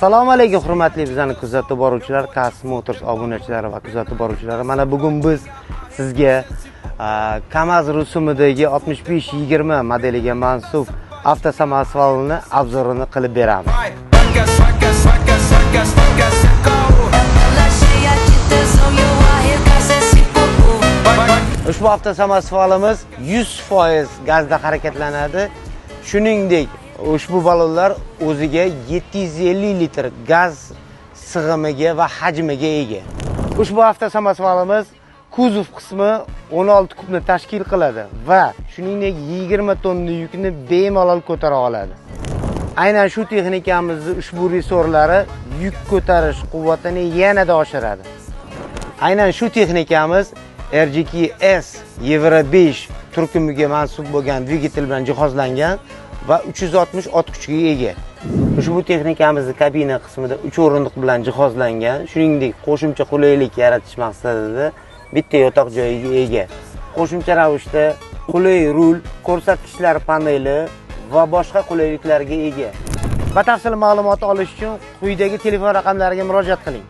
Assalomu alaykum, hurmatli bizani kuzatib boruvchilar, KAS Motors obunachilari va kuzatib boruvchilari. Mana bugun biz sizga KAMAZ rusumidagi 6520 modeliga mansub avtosamosvalni обзор ini qilib beramiz. Ela cheia de tesão e eu arregaço esse popô. Ushbu avtosamosvalimiz 100% gazda harakatlanadi. Shuningdek, ushbu ballonlar o'ziga 750 litr gaz sig'imiga va hajmiga ega. Ushbu avtosamosvalimiz kuzov qismi 16 kubni tashkil qiladi va shuningdek 20 tonna yukni bemalol ko'tara oladi. Aynan shu texnikamizni ushbu resorlari yuk ko'tarish quvvatini yanada oshiradi. Aynan shu texnikamiz RGK S Euro 5 turkumiga mansub bo'lgan dvigatel bilan jihozlangan va 360 ot kuchiga ega. Ushbu texnikamizni kabina qismida 3 o'rindiq bilan jihozlangan, shuningdek qo'shimcha qulaylik yaratish maqsadida bitta yotoq joyiga ega. Qo'shimcha ravishda qulay rul, ko'rsatkichlar paneli va boshqa qulayliklarga ega. Batafsil ma'lumot olish uchun quyidagi telefon raqamlariga murojaat qiling.